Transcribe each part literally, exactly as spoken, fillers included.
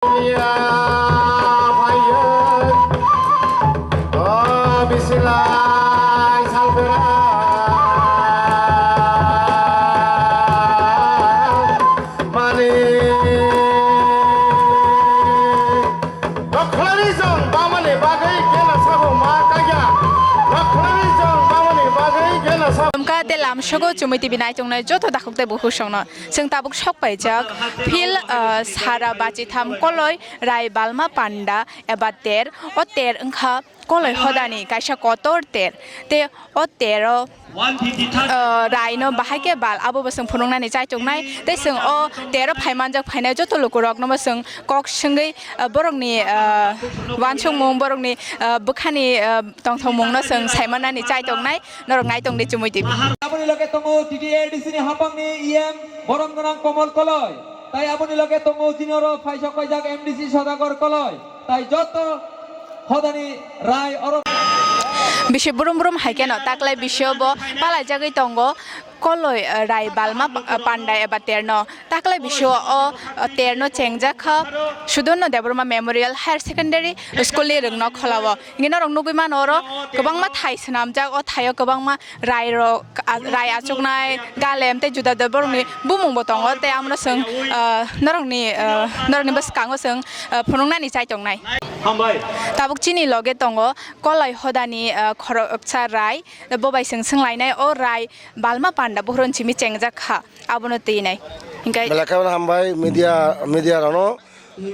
Ya, phaiyung. O, bisilai salbera. Mani. Dokhlari jong bamani bagwi kena sabo ma kaya. Dokhlari jong bamani bagwi kena sabo. Amka te lam sogo Chumui T V naitongnai joto dakhuk tei bukhuk songno. Chwng tabuk sok paijak phil, ah, sara bachitham koloi rai balma panda eba ter, o ter wngkha koloi hodani kaisa kotor ter, tei o tero, ah, raino bahai khe bal, abo bo chwng phunuknani chaituknai, tei chwng o tero phaimanjak phainai joto lukurokno bo chwng kok swngwi, ah, borokni, ah, uansukmung, borokni, ah, bwkhani, ah, tongthokmungno chwng saimanani chaituknai. Norok nai tong di Chumui T V. Aboni loge tongo T T A D C ni haphangni E M borom gwnang Komol Koloi. Tai aboni loge tongo jini oro phaisok paijak M D C Sodagor Koloi. Tai joto hodani rai oro. Bisi brum brum hai kheno taklai bisio bo palaijagwi tongo Koloi, eh, rai balma pa-, panda eba terno. Taklai bisio o, eh, terno chengjak kha Sudurno Debbarma Memorial Higher Secondary School ni rwngno kholao. Hingke norok nugui mano oro kwbangma thai swnamjak, o thaio kwbangma rai rok, a-, rai achuknai, galem tei juda juda borokni bumung bo tongo, tei amono chwng, ah, norokni, ah, norokni bwskango chwng, ah, phunuknani chai tongnai. Hambai. Tabuk chini loge tongo Koloi Hodani, ah, khoroksa rai, bo bai chwng swnglainai o rai balma panda buhrun simi chengjak kha, abono twinai. Hingke belai khe hambai media, media rokno.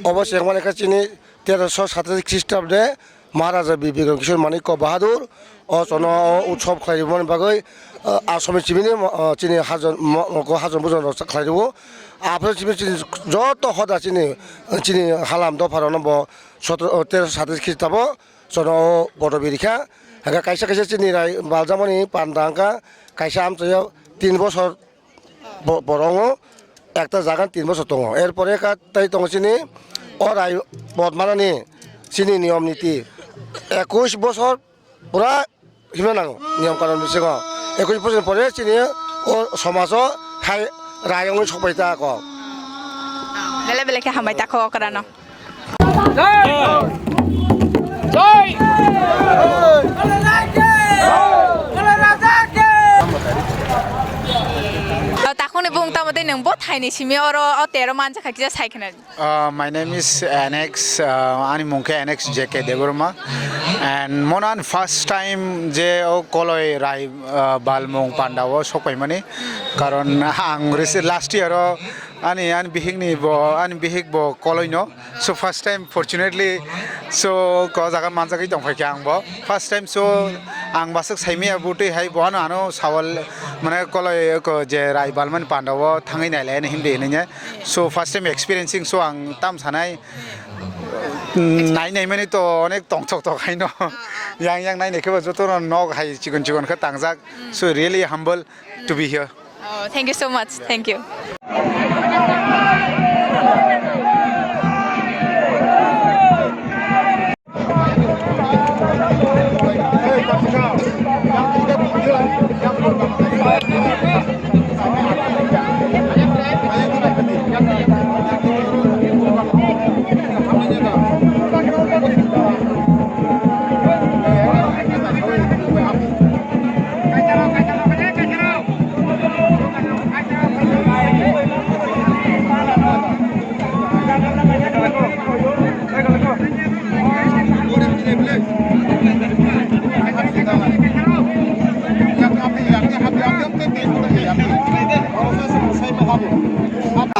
Obo se wngmani khe chini teroso satais Khristabde Maharaja Bir Bikram Kishore Manikya Bahadur o chono o utsob khlai rwmani bagwi, ah, Assamni chibini, ah, chini hajon, mo-, mo-, hajon bujon rok khlai rwo. Aphuru chibini chini joto hoda chini, chini halam dopha rokno bo sotro, oh, teroso satais Khristabo chono o bodo birikha. Hingkhe kaisa kaisa chini rai baljamani panda wngkha, kaisa amchaio tin bosor bo-, borok wng ekta jaga tin bosor tongo. Erpore ka tei tongo chini o rai botmanani chini niyom niti ekush bosor pura himna nango niyom kanon bisingo. Ekush bosor pore chini o somajo hai rai wngwi sokpai ta kok. Bele bele khe hambai ta kho okrano. Takhukni bung tamo tei nwng bo thaini simi oro o tero manjakha kisa sai khna. Uh, my name is Annex, uh, ani mung khe Annex J K Debbarma. And mono ani first time je o Koloi Rai, uh, balmung panda o sokpaimani. Karon ang resi-, last year o ani, ani bihik ni bo, ani bihik bo Koloi no. So first time fortunately, so ko jaga manjagwi tongphai khe ang bo. First time so ang basuk saimaya butwi hai bo ano ano sawal mane Koloi ko je rai balmani panda o thangwi nailai ani himdi hinwi. So first time experiencing, so ang tam sanai, mm, nai nai mani to onek tongthok tok haino. Yang yang nai nai khe bo joto no nok hai chikon chikon khe tangjak. So really humble to be here. Oh, thank you so much. Thank you.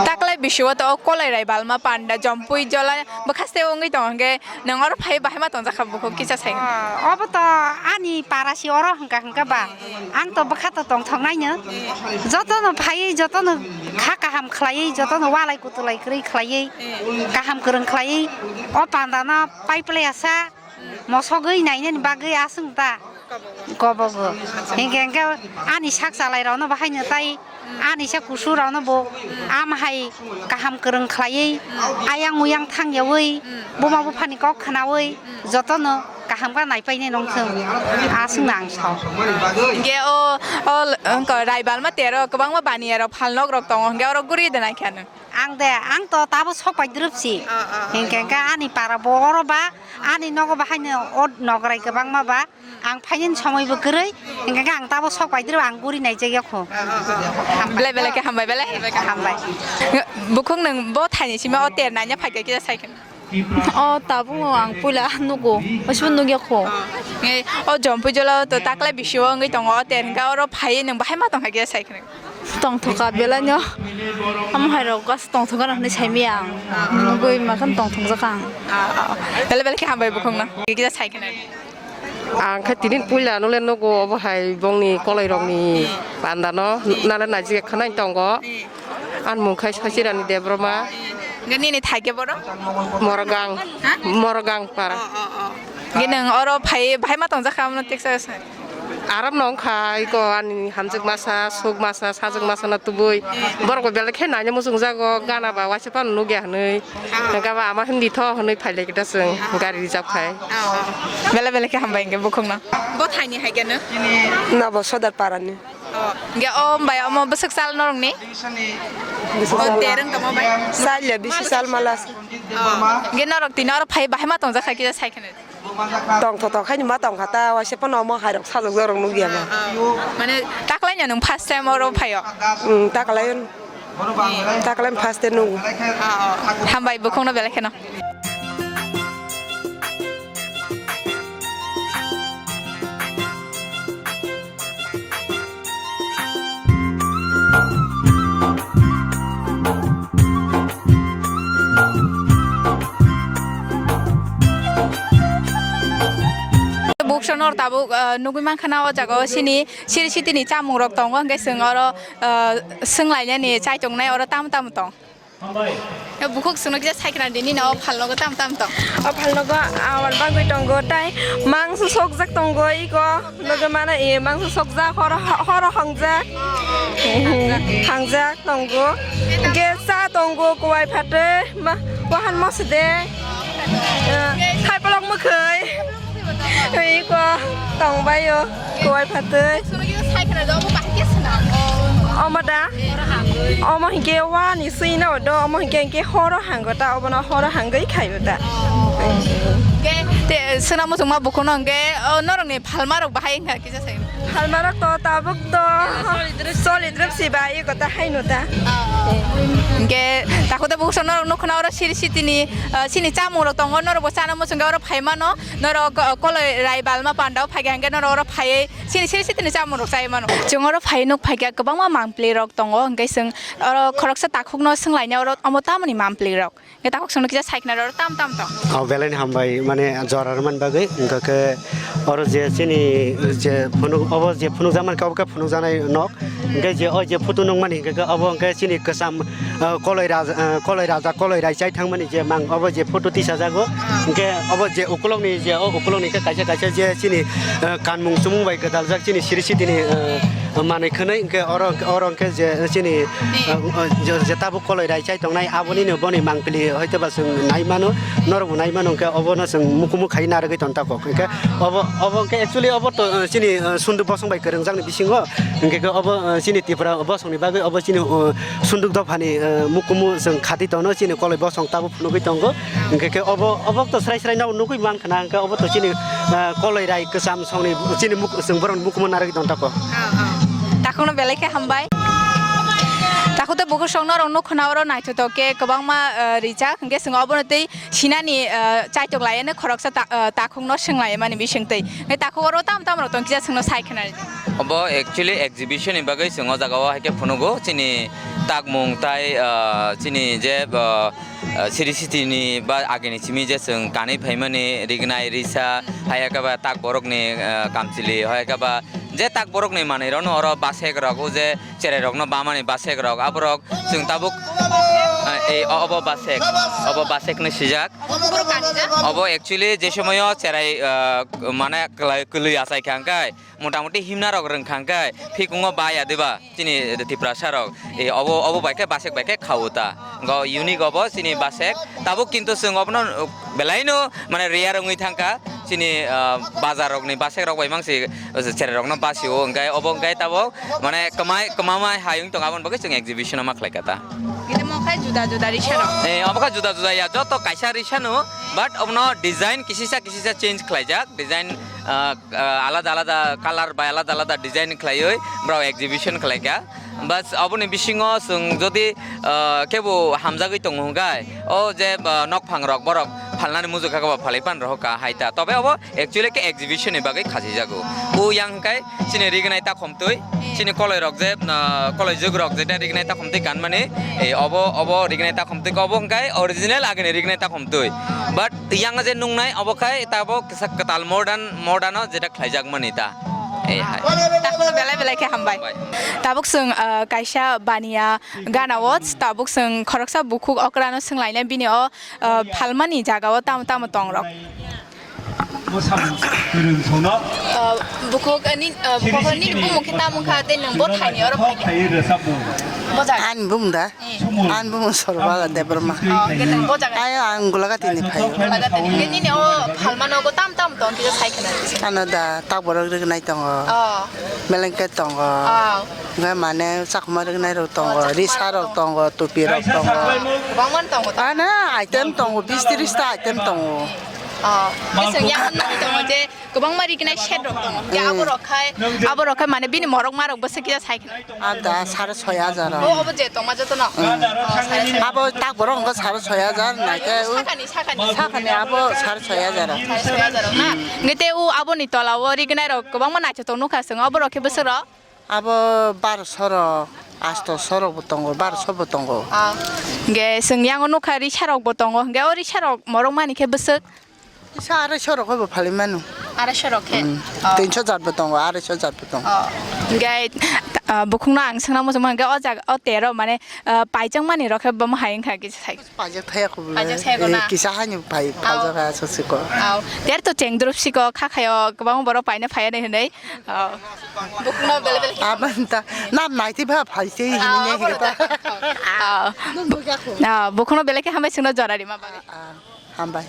Taklai bisio to Koloi Rai balma panda jompui jola bwkhaste wngwi tongo hwnkhe nwng oro phai bahai ma tongjak kha bukhuk kisa sai. Ah, obo to ani para si oro hwnkha hwnkha ba. Ang to bwkha to tongthoknaino. Jotono phaiwi, jotono kha kaham khlaiwi, jotono walai kutulai kwrwi khlaiwi, kaham kwrwng khlaiwi, o pandano pai playa sa mosogwi nainani bagwi aswng ta kobogo. Hinkhe hinkhe ani sak chalairokno bahaino tai ani sa kusurokno bo am hai kaham kwrwng khlaiwi, ayang uyang thangyawi, buma buphani kok khnawi, jotono Kaham khe naipainai nongthung, aswkno ang sao. Hingke o, o, wngkha Raibalma tero kwbangma baniya rok phalnok rok tongo, hingke oro guri de naikha nw? Ang de, ang to tabo sok paidrop si. Ah, ah, ah. Hingke hingke ani para bo oro ba, ani nogo ba haino o nograi kwbangma ba, ang phainani somoi bo kwrwi, hingke hingke ang tabo sok paidrop ang guri naijak yakho. Ah, ah, ah. Belai belai khe hambai, belai belai khe hambai. Hambai. Bukhuk nwng bo thaini simi o ter naina phaikha kisa saikhe. O tabuk ang puila nugo, oisobo nukya kho. Nge o Jompuijolo to taklai bisio wngwi tongo, o ter hingka oro phaiwi nwng bahai ma tongkha kisa saikhe. Tongthoka belai no, amo hai rok gas tongthoka hwnwi saimaya ang, nugwi makhan tongthokjak ang. Belai belai khe hambai bukhukno, kisa saikhe. Ang khe tini puila nole nugo obo hai bongni koloi rokni panda no nale najik khwnai tongo. Ani mung khai Sachirani Debbarma. Nge nini thai khe boro? Morgang. Ha? Morgang para. Oh, oh, oh. Nge nwng oro phai, bahai ma tongjakha, amno teksa sa. Aram no wngkha, iko ani hamjak masa, suk masa, sajak masa no tubui. Borok bo belai khe naina muchung jago, gana ba waisa phano nugya hwnwi. Hwnkhe ba ama hindi tho hwnwi phailai kita chwng gari reserve khai. Oh, oh. Belai belai khe hambai hwnkhe bukhukno. Bo thaini hai khe no? Na bo Sodar para ni. Oh, hingke o bai omo bwswk sal norokni? O tereng tongma bai? Salya bisi sal malas. Oh, hingke norok tini oro phai bahai ma tongjak kha kisa sai kheno. Tongthotok khai ni ma tongkha ta, waisa phano omo hai rok sajak jorok nukya ma. Oh, oh. Mane taklai no nwng first time oro phaio? Mm, taklai. Taklai first time nukgo. Oh, oh. Hambai bukhukno belai kheno. Bukhuk songno tabuk, ah, nugwi mankha na o jaga o sini siri sitini chamung rok tongo, hwnkhe chwng oro, ah, swnglainani chaitongnai oro tamo tamo tong. Bukhuk songno kisa sai khna di, nini o phalnogo tam tam tong? O phalnogo awan bagwi tongo, tai mangso sokjak tongo, iko loge mana e mangso sokjak, horo, horo hangjak, hangjak tongo, ge cha tongo, kuwai phatwi, ma, wahan mosde, eh, hai polok mwkhwi. Iko tongbaio, kuwai phatwi. Omo da? Omo hinkhe wani swino do, omo hinkhe, hinkhe horo hango ta, obono horo hangwi khaio ta. Hwnkhe te swngna muchungma bukhukno hwnkhe, o, norokni phalmarok bahai wngkha kisa sai. Phalmarok to tabuk to solidrop si ba, iko ta haino ta. Hwnkhe takhuk ta bukhuk norok nukho na oro siri sitini, o, sini chamungrok tongo, norokbo chana muchungkhe oro phaimano. Norok, uh, koloi rai balma pandao phaikha, hwnkhe norok oro phaiwi sini siri sitini chamung rok chai mano. Chwng oro phaiwi nuk phaikha, kwbangma mangpili rok tongo, hwnkhe chwng oro khoroksa takhukno swnglaina, oro omo tamoni mangpili rok? Hwnkhe takhuk chwngno kisa sai khna, oro tam tam tong. O belai ni hambai, mane jora rwmani bagwi, hwnkhe khe oro je chini je phunuk, obo je phunukjak mankha, obo khe phunukjaknai nok. Hwnkhe je o je photo nukmani hwnkhe khe obo hwnkhe chini kwcham, ah, koloi raja, ah, koloi raja, koloi rai chai thangmani je mang obo je photo tisajago. Hwnkhe obo je ukulokni je o ukulokni khe kaisa kaisa je chini, ah, kanmung chumung bai gwdaljak chini siri sitini, ah, manwi khwnwi hwnkhe oro, oro hwnkhe je chini, ah, ah, je, je tabuk koloi rai chai tongnai abonino boni mangpili hoitoba chwng nai mano, norokbo nai mano hwnkhe obono chwng mukumu khai narwgwi tong tako. Hwnkhe obo, obo hwnkhe actually obo to, ah, chini, ah, sunduk bosong bai kwrwngjakni bisingo. Hwnkhe khe obo, uh, chini Tripura bosongni bagwi obo chini, uh, sunduk dophani, uh, mukumu chwng khati tono chini koloi bosong tabuk phunugwi tongo. Hwnkhe khe obo, obo to srai srai no nugwi mankha na, hwnkhe obo to chini, uh, koloi rai kwcham songni chini muk-, chwng borokni mukumu narwgwi tong tako. Takhukno belai khe hambai. Takhuk tei bukhuk song norok nukho na oro naithotok khe kwbangma, uh, rijak, hwnkhe chwng obono tei sinani, ah, chaitok laiya no khoroksa ta-, ah, takhuk no swng laiya mani bising twi. Hwnkhe takhuk oro tam tam rok tong kisa chwngno sai khna. Obo actually exhibition ni bagwi chwng o jaga o hai khe phunugo chini takmung tai, ah, chini je, ah, ah, siri siti ni ba agini simi je chwng kanwi phaimani rignai risa hai khe ba tak borok ni, ah, kamchili hai khe ba je tak borok ni manwi rok no oro basek rok o je cherai rok no bamani basek rok aborok chwng tabuk, ah, ei o-, obo basek, obo basek ni sijak. Obo actually je somoyo cherai, ah, mane kwlai, kwlwi achai kha hwnkhe, motamuti himna rok rwng kha hwnkhe, phikungo ba ya diba chini Tiprasa rok. E, obo, obo bai khe basek bai khe kha o ta. Go unique obo chini basek. Tabuk kintu chwng obono, uh, belai no mane rare wngwi thang kha. chini, ah, bazar rokni basek rok bai mangsi cherai rokno basio, hwnkhe obo hwnkhe tabok mane kwmai, kwmamai hai wng tong aboni bagwi chwng exhibition o ma khlai kha ta. Gede mo khai juda juda risa rok. Eh, obo kha juda juda ya, joto kaisa risa no, but obono design kisisa kisisa change khlaijak, design, ah, ah, alada alada color bai alada alada design khlaiwi borok exhibition khlai kha. Bas, aboni bisingo chwng jodi, ah, kebo hamjagwi tongo hwnkhe, o je, ah, nokphang rok borok phalnani muchung kha, kebo phalwi pan rohor kha hai ta. Tobe obo actually khe exhibition ni bagwi khasijago. O yang hwnkhe chini rignai takhumtwi, chini koloi rok je, ah, koloi jwk rok je rignai takhumtwi kanmani, eh, obo, obo rignai takhumtwi obo hwnkhe original agini rignai takhumtwi. But yang je nungnai obo khai tabok kisa kwtal modern, modern o jeta khlaijakmani ta. Eh, hai. Takhumno belai belai khe hambai. Bai. Tabuk chwng, ah, kaisa baniya gana o, tabuk chwng khoroksa bukhuk okrano swnglaina bini o, ah, phalmani jaga o tamo tamo tong rok. Ah, bukhuk, ah, ni, ah, bukhuk ni bumung khe tamo kha tei nwng bo thaini oro phai kha. Ani bumung da? Ani bumung Sorba Debbarma. Oh, hwnkhe nwng bo jaga. Ayo, ang Gulagati ni phai. Gulagati ni. Hwnkhe nini o phalmano bo tam tam tong kisa sai khna. Ano da, tak borok rignai tongo. Oh. Belengket tongo. Oh. Hwnkhe mane chakma rignai rok tongo, oh, risa rok tongo, tupi rok tongo. Kwbangma tongo ta. Ano item tongo, bis tris ta item tongo. Oh. Bising yang nang tongo je Kwbangma rignai set rok tongo. Hwnkhe, hmm, aborok khai, aborok khai mane bini morok marok bwswk kisa sai khna. Ada sare soi hajar. O, obo je tongma jotono? Hmm. O, sare soi. Abo tak borok wngkha sare soi hajar, naikhe u sakani, sakani. Sakani abo sare soi hajar. Sare soi hajar na? Hmm. Hwnkhe tei u aboni tola o rignai rok kwbangma naithotok nukha chwng, oborok khe bwswk rok? Abo barosho rok, astoso rok bo tongo, barosho bo tongo. Ah. Hwnkhe chwng yango nukha risa rok bo tongo, hwnkhe o risa rok morok mani khe bwswk? Kisa araisho rok bo phalwi mano. Araisho rok khe? Hmm. Oh. Tinso jat bo tongo, araisho jat bo tongo. Oh. Hwnkhe, ah, bukhukno ang swngna muchungma hwnkhe o jaga, o tero mane, ah, paijak mani rok khe bomo hai wngkha kisa sai. Paijak thaya kho bole. Paijak thaya kho na? Eh, kisa haino pai, oh, paijak ha sosiko. Oh. Ter to chengdrup siko, kha khayo, kwbangma borok paina phaiya de hinwi. Oh. Bukhukno bele bele khe. Abanta, nam naiti ba phaisei hinwi ne hita. Oh. Oh. Bukhukno bele khe hambai swngno jora rima bagwi. Ah, ah, hambai.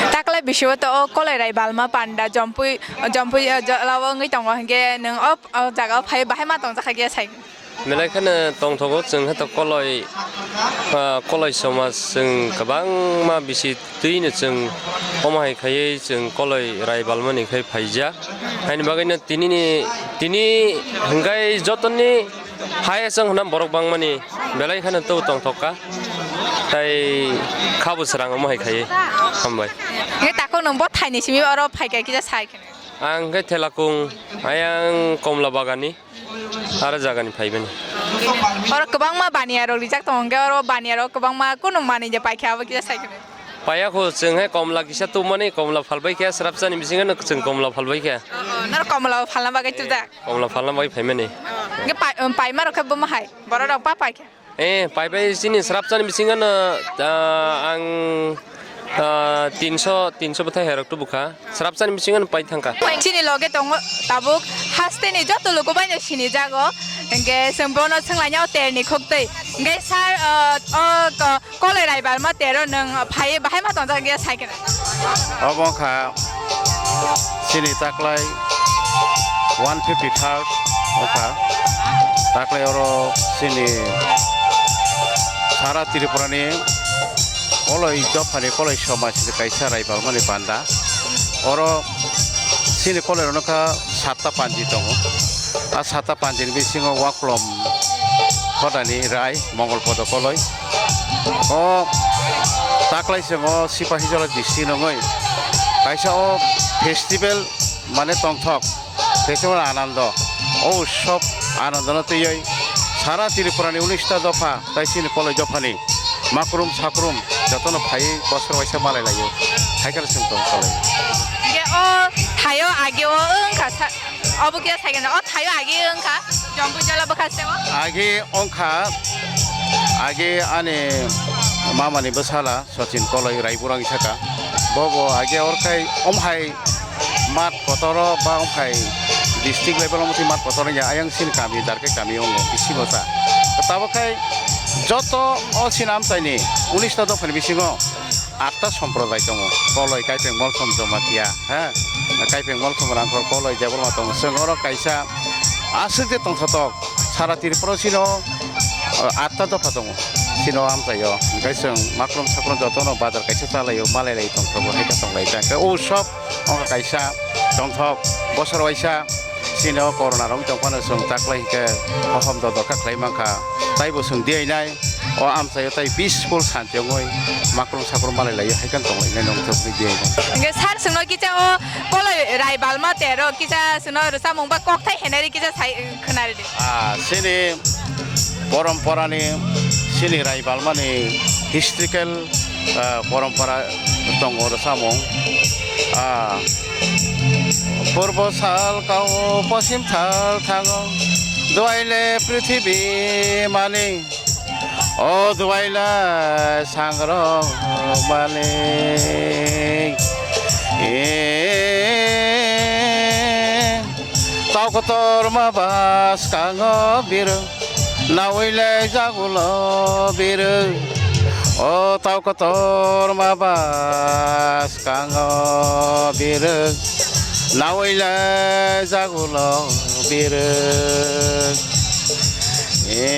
Taklai bisingo to o Koloi Rai Balma panda Jompui, Jompui, eh, jala o wngwi tongo, hinkhe nwng o, o jaga o phai bahai ma tongjakha khe sai. Belai kheno tongthogo chwng hato Koloi, ah, Koloi somaj chwng kwbangma bisi twino chwng omo hai khaiwi chwng Koloi Rai Balmani khai phaijak. Haini bagwino tinini, tini hwnkhe jotoni highest wng hwnna borok bangmani belai kheno tei tongthok kha. Tai kha bwswrang omo hai khaiwi hambai. Hwnkhe takhuk nwng bo thaini simi oro phaikha kisa sai kheno. Ang khe Thelakung, ayang Komla Bagani. Aro jagani phaibani. Oro kwbangma baniya rok rijak tongo, hwnkhe oro baniya rok kwbangma kunu manwi je paikha, abo kisa sai khwna. Paiya kho, chwng hai komla kisa tubmani, komla phalbai kha, srapchani bisingo no chwng komla phalbai kha. Oh, oh, noro komla phalna bagwi tubjak? Komla phalna bagwi phaimani. Oh, hwnkhe pai-, um, paima rok khe buma hai, borok rok pa paikha? Eh, paibai chini srapchani bisingo no, ah, ang, ah, tinso, tinso bwthai hai rok tubukha. Srapchani bisingo no pai thangkha. Chini loge tongo tabuk hasteni joto luku bai no sinijago. Hwnkhe chwng bono swnglainai o terni khuktwi. Hwnkhe sir, ah, o ko-, Koloi Raibalma tero nwng phaiwi bahai ma tongjak ya sai khwna. Obo wngkha chini taklai one fifty third wngkha. Taklai oro chini sara Tripurani Koloi dophani Koloi somajni kaisa Raibalmani panda. Oro chini Koloi rok wngkha satta panji tongo. A satta panjini bisingo Waklom hodani Rai, Mongol Podo Koloi. O taklai chwng o Sipahijola district nungwi kaisa o festival mane tongthok, festival anando. O utsob anandono twiwi sara Tripurani unis ta dopha tai chini Koloi dophani makrum sakrum jotono phaiwi bosor waisa malai laio. Hai kheno chwng tong Koloi. Hwnkhe o thaio age o wngkha sa-, obo khe sai kheno, o thaio age wngkha Jompuijala bwkha se o? Age wngkha, age ani mamani bwsala Sachin Koloi Raiburang saka. Bobo age orkhai omhai mat kotoro ba omhai district level omthai mat kotoro ya ayang sin kami darke kami ongo bisingo ta. Tabuk khai joto o sin amchaini unis ta dophani bisingo atta somprodai tongo. Koloi, Kaipeng, Molsom, Jomatia, ha? Kaipeng, Molsom, Rangkhor, Koloi, Debbarma tongo. Chwng oro kaisa aswk je tongthotok. Sara Tripura sino, uh, atta dopha tongo. Sino amchaio. Hwnkhe chwng makrum sakrum jotono bazar kaisa chalaio, malai lai tongthogo, hai khe tonglai ta. Hwnkhe o sob wngkha kaisa tongthok. Bosor waisa sino corona rok tongphano chwng taklai hwnkhe hohom dodor kha khlai mankha. Taibo chwng diyainai. O amchaio tai peaceful santi wngwi makrum sakrum malai laio, hai khe tonglainai nongthokni diyainai. Hwnkhe sir chwngno kisa o Koloi Raibalma tero kisa chwngno rwchapmung ba kokthai henari kisa sai khwnari di. Ah, chini poromporani, chini Raibalmani historical, ah, porompora tongo rwchapmung. Ah, purbo sal kao, posim thal thango, duaile prithibi mani. O duaila sangrok malik. E, tau kotor ma bas kango birung. Nawi le jagulo birung. O tau kotor ma bas kango birung. Nawi le jagulo birung. E,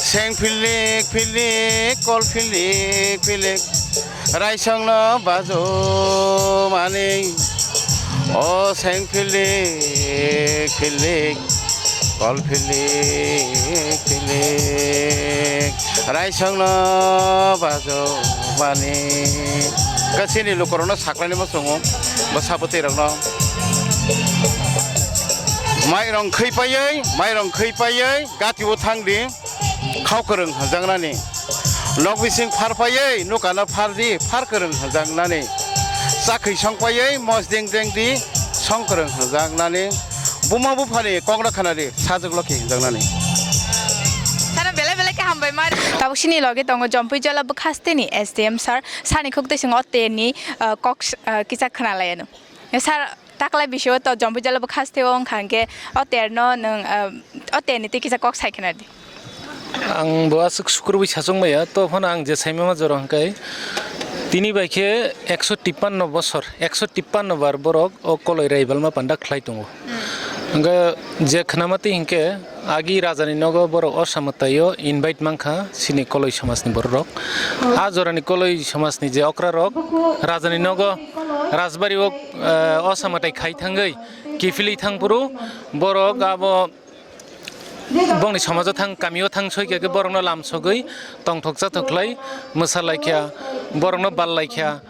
seng philik philik, kol philik philik, raisong no bajo mani. O seng philik philik, kol philik philik, raisong no bajo mani. Kasini lukorokno saklaini muchungo, bwsa bwtwi rokno. Mairong khwi paiwi, mairong khwi paiwi, gati o thang di. Khao kwrwng hwnjaknani. Nok bising phar paiwi nukano phar di, phar kwrwng hwnjaknani. Chakhwi song paiwi mos deng deng di, song kwrwng hwnjaknani. Buma buphani kokno khna di, sajwk lokhi hwnjaknani. Sano belai belai khe hambai ma. Tabuk sini loge tongo Jompuijala bwkhasteni S D M sir, sani khuk twi swngo teni, uh, kok, uh, kisa khna laiano. Sir, taklai bisio to Jompuijala bwkhaste o wngkha hwnkhe o terno nwng, ah, o terni twi kisa kok sai khna di. Ang bo aswk sukurubui sachung maya, to phano ang je saimama jora hwnkhe tini bai khe ekso tippanno bosor, ekso tippanno bar borok o Koloi Raibalma panda khlai tongo. Hwnkhe je khnamatwi hwnkhe agi rajani nogo borok o samwtaio invite mankha chini Koloi somajni bororok. A jorani Koloi somajni je okrarok rajani nogo Rajbari o, eh, o samwtai khai thangwi kiphilwi thangphuru borok abo bongni somajo thang, kamio thang soi khe borokno lamsogwi tongthok chathok khlai mwsa laikha, borokno bal laikha.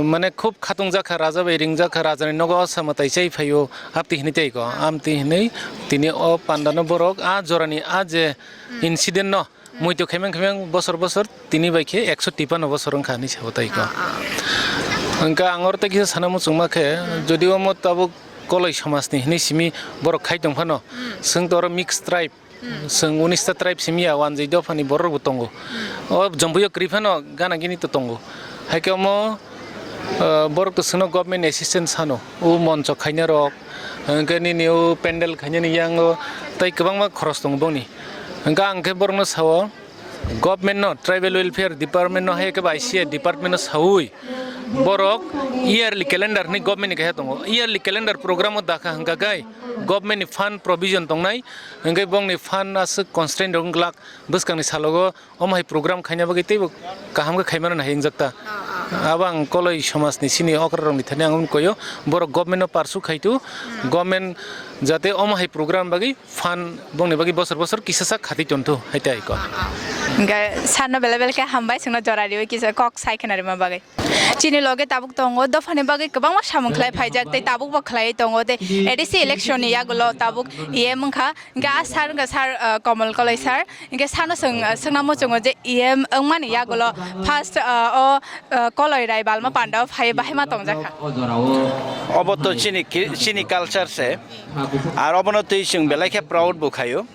mane khub khatung jakha, raja bai ring jakha, rajani nogo o sama tai chai phaio, apti hinui tei ko, amti hinui tini o panda no borok a jorani a je incident no muitu khaimang khaimang bosor bosor tini bai khe ekso tipano bosor wngkha hinui sabo tai ko. Hwnkha ang oro tei kisa sana muchungma khe, jodi omo tabuk koloi somajni hinui simi borok khai tong phano, chwng to oro mixed tribe, chwng unis ta tribe simi ya, wanjwi dophani borok bo tongo. O jombuyo kwrwi phano gana gini to tongo. Hai khe omo, ah, borok to chwngno government assistance sano, o moncho khaina rok, hwnkhe nini o pandal khainani yango tei kwbangma khoros tongo boni. Hwnkhe ang khe borokno sao, government no, tribal welfare department no, hai khe ba I C A department no saui borok yearly calendar hinui government ni kaisa tongo, yearly calendar program o dakha hwnkha khe government ni fund provision tongnai, hwnkhe bongni fund aswk constraint rok wng glak, bwskangni salogo omo hai program khaina bagwi teibo kaham khe khaimano hai wngjak ta. Abo ang koloi somajni chini okrarokni thani ang koyo, borok government no pursue khaitu, government jate omo hai program bagwi fund bongni bagwi bosor bosor kisa sak khatwi tontu hai tai ko. Hwnkhe sarno belai belai khe hambai, chwngno jora riwi kisa kok sai khna rima bagwi. Chini loge tabuk tongo, dophani bagwi kwbangma samung khlai phaijak tei tabukbo khlaiwi tongo tei A D C election ni yagulo tabuk E M wngkha. Hwnkhe a sir wngkha sir, ah, Komol Koloi sir. Hwnkhe sano swng, ah, swngna muchungo je E M wngmani yagulo first, ah, o, ah, Koloi Raibalma panda o phaiwi bahai ma tongjakha. Obo to chini ki-, chini culture se. Ar obono twi chwng belai khe proud bo khaio.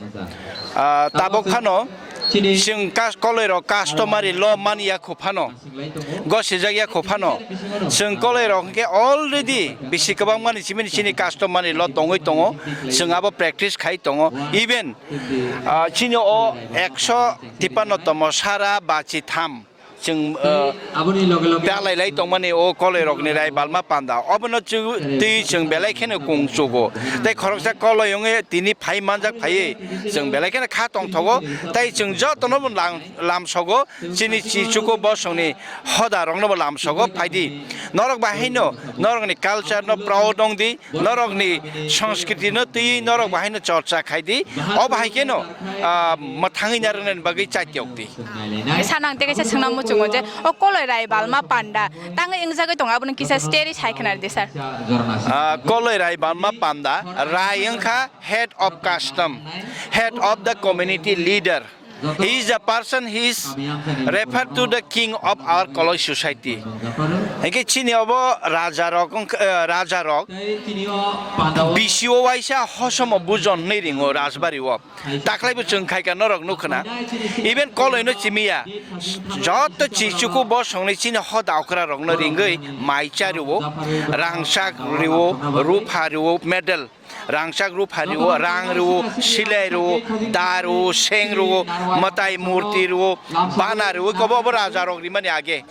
Ah, tabuk phano chwng kas-, Koloi rok customary law mani ya kho phano. Gosijak ya kho phano. Chwng Koloi rok hwnkhe already bisi kwbangmani chimini chini customary law tongwi tongo. Chwng abo practice khai tongo. Even, ah, chini o ekso tipanno tomo sara bachi tham. Chwng, ah, dalai lai tongmani o Koloi rokni Raibalma panda. Obono chu-, twi chwng belai kheno kung chugo. Tei khoroksa Koloi wngwi tini phai manjak phaiwi chwng belai kheno kha tongthogo. Tei chwng jotono bo lang-, lamsogo. Chini chichuko bosongni hoda rokno bo lamsogo phaidi. Norok bahaino norokni culture no proud wngdi, norokni sanskriti no twi norok bahaino chorcha khaidi. O bahai kheno, ah, mwthangwi narwknani bagwi chatiokdi. Sanang tei kaisa swngna muchungo je o Koloi Raibalma panda tangwi wngjagwi tongo, abono kisa steri sai khna ridi sir. Ah, Koloi Raibalma panda, Rai wngkha head of custom, head of the community leader. He is the person, he is referred to the king of our Koloi society. Hingke chini obo raja rok wngkha, eh, raja rok bisi o waisa hosomo bujon hinui ringo rajbari o. Taklai bo chwng khaika norok nukha na. Even Koloi no chimiya. Joto chichuku bosongni chini hoda okra rokno ringwi mai cha riwo, rangchak riwo, rupha riwo, medal. Rangchak rupha riwo, rang riwo, silai riwo, da riwo, seng riwo, mwtai murti riwo, bana riwo, kobo obo raja rok rimani age.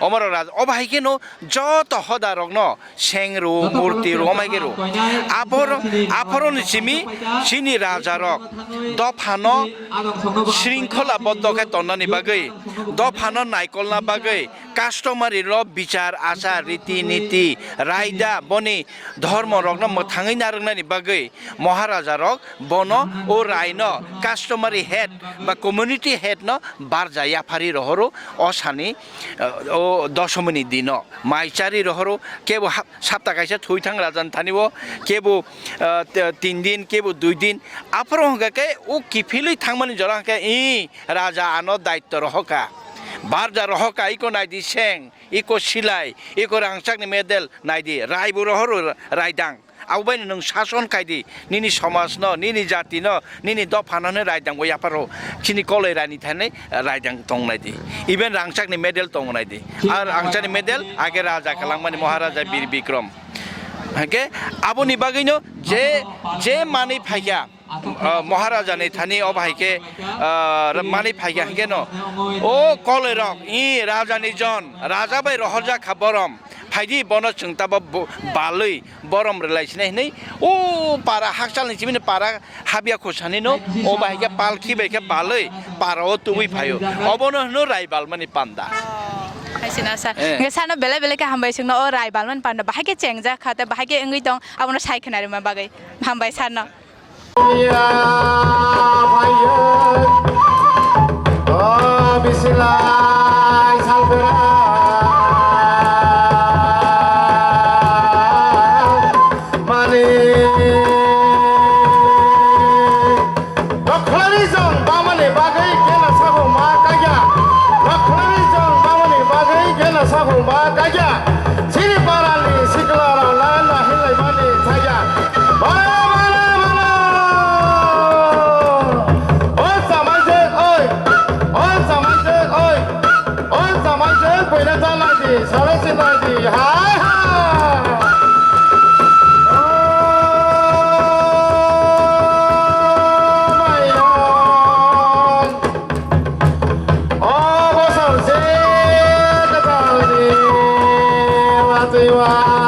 Omoro raja, obo hai kheno joto hoda rokno seng riwo, murti riwo, omai khe riwo. Aphoro, aphoro ni simi chini raja rok dophano sringkhola boddo khe tonnani bagwi, dophano naikolna bagwi, customary law bichar, achar, riti niti, raida, boni dhormo rokno mwthangwi narwknani bagwi Maharaja rok bono o rai no customary head ba community head no barja yaphari rohoro o sani, eh, o dosomini dino mai chari rohoro kebo hap-, sapta kaisa thwi thang raja ni thani o kebo, eh, te-, tin din kebo dui din aphuru hwnkha khe o kiphilwi thangmani jora hwnkha khe i raja ano daitto rohoka barja rohoka iko naidi seng iko silai, iko rangchakni medal, naidi, raibo rohoro raidang. Abo baino nwng sason khaidi, nini somajno, nini jatino, nini dophano hwnwi raidangbo yapharo. Chini koloi raini thani raidang tong naidi. Even rangchakni medal tong naidi. Ar rangchakni medal age raja kwlangmani Maharaja Bir Bikram. Hake aboni bagwino je, je manwi phaikha, ah, Maharajani thani o bahai khe, ah, manwi phaikha hwnkhe no, o koloi rok, i rajani jon, raja bai rohorjak kha borom, phaidi bono chwng tabo bo-, balwi borom rwlai sinai hinwi, o para hakchalni chibini para habya khosani no, o bahai khe palki bai khe balwi para o tubui phaio, obono hwno rai balmani panda. Hai sina sir. Eh. Hwnkhe sano belai belai khe hambai chwngno o rai balmani panda bahai khe chengjak kha tei bahai khe wngwi tong abono sai khna rwma bagwi. Hambai sir no. Chwng bamani bagwi gena saphung ma kaiya. Nokhlani chwng bamani bagwi gena saphung ma kaiya. Sini parani sikla rok na na hinlai mani thaiya. Bala, bala, bala. O chamai je, oi. O chamai je, oi. O chamai je, boina ta nai di, sara si nai di. Hai, hai. O maiya. O bosor se kwtalni watwi wa.